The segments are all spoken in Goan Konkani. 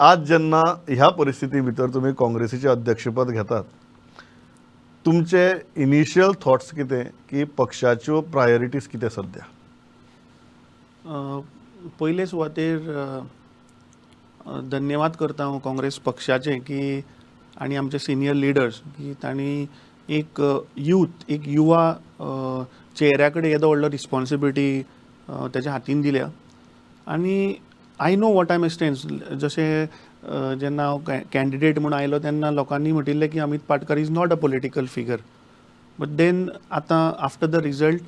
आज जेन्ना ह्या परिस्थिती भितर तुमी काँग्रेसीचें अध्यक्षपद घेतात, तुमचे इनिशियल थॉट्स कितें की पक्षाच्यो प्रायोरिटीज कितें सद्या? पयले सुवातेर धन्यवाद करता हांव काँग्रेस पक्षाचे की आनी आमचे सिनियर लिडर्स की तांणी एक यूथ, एक युवा चेहऱ्या कडेन येदो व्हडलो रिस्पॉन्सिबिलिटी तेच्या हातीन दिल्या. आनी I know what are my strengths. जशें जेन्ना हांव कॅन्डिडेट म्हूण आयलो तेन्ना लोकांनी म्हणिल्लें की Amit Patkar is not a political figure, but then आतां आफ्टर the result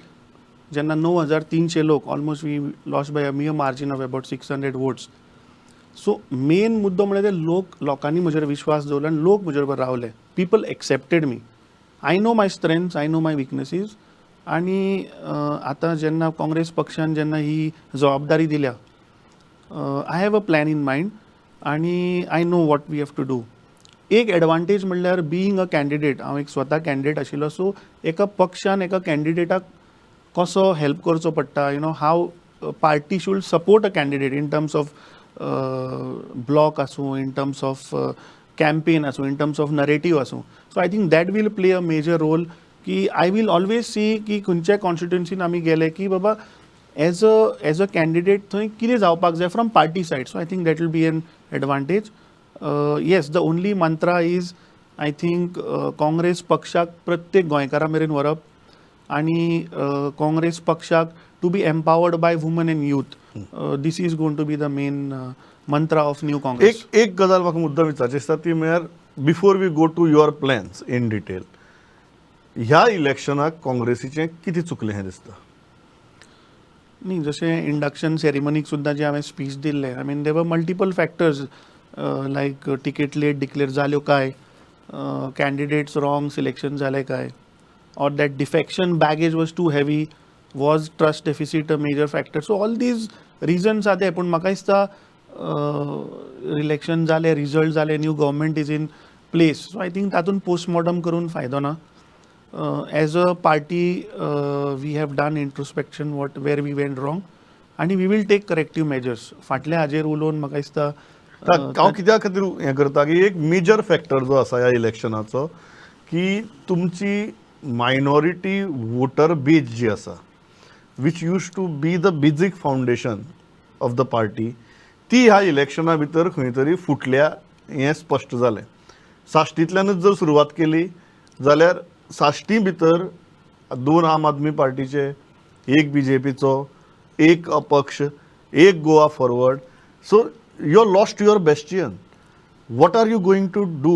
जेन्ना 9300 लोक, almost we lost by a mere margin of about 600 votes. So main मुद्दो म्हळ्यार ते लोक, लोकांनी म्हजेर विश्वास दवरलो आनी लोक म्हजे बरोबर रावले. People accepted me. I know my strengths, I know my weaknesses. आनी आतां जेन्ना काँग्रेस पक्षान जेन्ना ही जबाबदारी दिल्या, I have a plan in mind आनी I know what we have to do. एक एडवांटेज म्हणल्यार बिईंग अ कॅन्डिडेट, हांव एक स्वता कॅन्डिडेट आशिल्लो, सो एका पक्षान एका कॅन्डिडेटाक कसो हेल्प करचो पडटा, how party should support a candidate in terms of block आसूं, इन टर्म्स ऑफ कॅम्पेन आसूं, इन टर्म्स ऑफ नरेटीव आसूं. So I think that will play a major role की I will always see की खंयच्या कॉन्स्टिट्युन्सीन आमी गेले की बाबा as a candidate थंय कितें जावपाक जाय from party side. So I think that will be an advantage. Yes, the only mantra is, I think, Congress पक्षाक प्रत्येक गोंयकारा मेरेन व्हरप आनी काँग्रेस पक्षाक to be empowered by women and youth. This is going to be the main mantra of new Congress. एक एक गजाल म्हाका मुद्दाम विचारची आसता, ती म्हळ्यार before we go to your plans in detail, ह्या इलेक्शनाक काँग्रेसीचें कितें चुकलें हें दिसता? न्ही, जशें इंडक्शन सेरेमनीक सुद्दां जे हांवें स्पीच दिल्लें, I mean, there were multiple factors like ticket late declare जाल्यो काय, कॅन्डिडेट्स रॉंग सिलेक्शन जालें काय, or that defection baggage was too heavy, was trust deficit a major factor? So all these reasons are there. पूण म्हाका दिसता इलेक्शन जालें, रिजल्ट जाले, new government is in place, so I think तातूंत पोस्टमॉर्टम करून फायदो ना. As a party, we have done introspection, what where we went wrong, आनी we will take corrective measures. फाटल्या हाजेर उलोवन म्हाका दिसता हांव कित्या खातीर हें करता की एक मेजर फॅक्टर जो आसा ह्या इलेक्शनाचो की तुमची मायनॉरिटी वोटर बेज जी आसा, which used to be the basic foundation of the party, ती ह्या इलेक्शना भितर खंय तरी फुटल्या हें स्पश्ट जालें. साश्टींतल्यानच जर सुरवात केली जाल्यार साश्टी भितर दोन आम आदमी पार्टीचे, एक बीजेपीचो, एक अपक्ष, एक Goa forward. So you lost your bastion. What are you going to do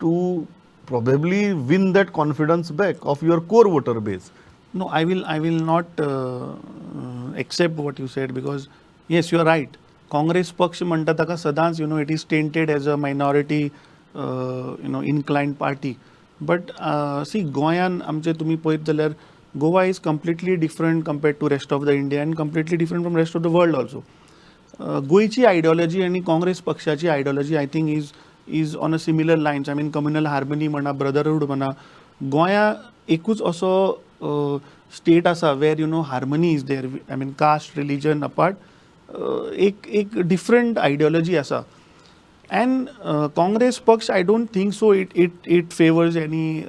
to probably win that confidence back of your core voter base? No, I will not accept what you said because yes, you are right. Congress पक्ष म्हणटा ताका सदांच it is tainted as a minority inclined party. But see, गोंयान आमचे तुमी पळयत जाल्यार Goa is completely different compared to rest of the India and completely different from rest of the world also. गोंयची आयडियोलॉजी आनी काँग्रेस पक्षाची ideology, I think, is on a similar lines. I mean, communal harmony म्हणा, ब्रदरहूड म्हणा, गोंया एकूच असो स्टेट आसा where harmony is there. I mean, caste, religion apart, एक एक डिफरंट आयडियोलॉजी आसा. अँड काँग्रेस पक्ष, I don't think so it favours any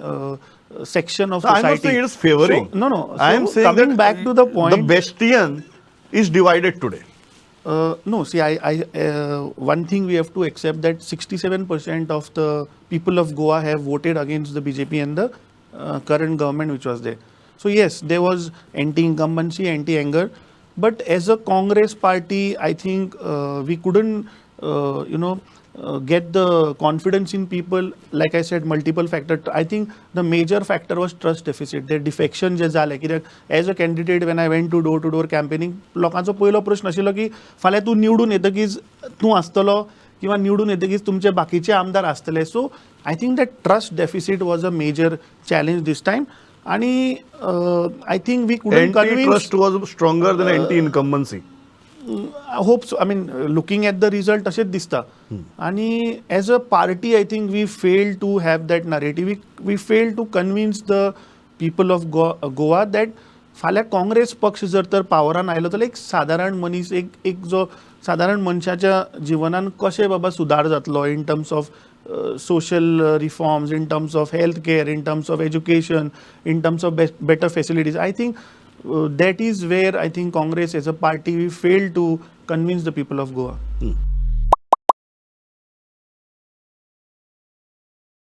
section of I am not society. Saying it is favoring. So, no. I am So, saying coming that back to the point. The bastion is divided today. No, see, one thing we have to accept, that 67% of the people of Goa have voted against the BJP and the current government which was there. So yes, there was anti-incumbency, anti-anger, but as a Congress party, I think we couldn't get the confidence in people. Like I said, multiple factor. I think the major factor was trust deficit. The defection जे जालें, कित्याक as a candidate, when I went to door to door campaigning, लोकांचो पयलो प्रश्न आशिल्लो की फाल्यां तूं निवडून येतकीच तूं आसतलो किंवा निवडून येतकीच तुमचे बाकीचे आमदार आसतले. So I think that trust deficit was a major challenge this time आणि I think we couldn't Anti convince. Trust was stronger than anti incumbency. Hope so. I mean, looking at the result तशेंच दिसता. आणि as a party, I think we fail to have that narrative. We fail to convince the people of Goa that फाल्यां काँग्रेस पक्ष जर तर पावरान आयलो जाल्यार एक सादारण मनीस, एक एक जो सादारण मनशाच्या जिवनान कशें बाबा सुदार जातलो in terms of social reforms, in terms of health care, in terms of education, in terms of better facilities. I think that is where I think Congress as a party fail to convince the people of Goa.